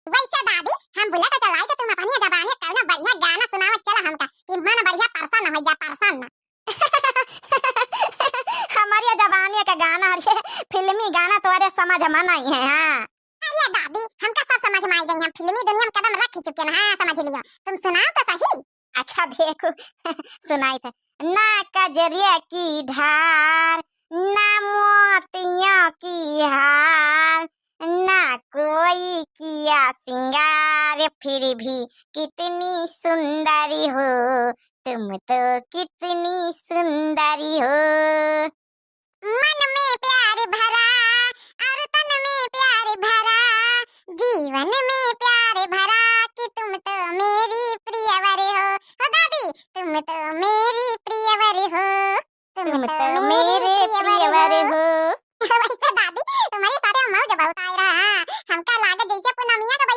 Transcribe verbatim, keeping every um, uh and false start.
वैसे दादी, हम बुलेट चलाई तो तुम अपनी जबानी कौनो बढ़िया गाना सुनावत चला हमका, कि मन बढ़िया प्रसन्न हो जा, प्रसन्न। हमारी जबानी के गाना, अरे फिल्मी गाना तो अरे समझ में नहीं है। हाँ, अरे दादी, हमका सब समझ में आई गई, हम फिल्मी दुनिया में कदम रख ही चुके हैं। हाँ, समझ लियो, तुम सुनाओ तो सही। अच्छा देखो, सुनाई थे। ना कजरे की धार, ना मोतियों की हार, ना कोई किया श्रृंगार, फिर भी कितनी सुंदरी हो, तुम तो कितनी सुंदरी हो। मन में प्यार भरा और तन में प्यार भरा, जीवन में प्यार भरा कि तुम तो मेरी प्रियवर हो। हो दादी, तुम तो मेरी प्रियवर हो, तुम तो मेरे प्रियवर हो। वैसे दादी, तुम्हारे साथे मौज बहुत आए रहा। हमका लागत जैसे पूनमिया के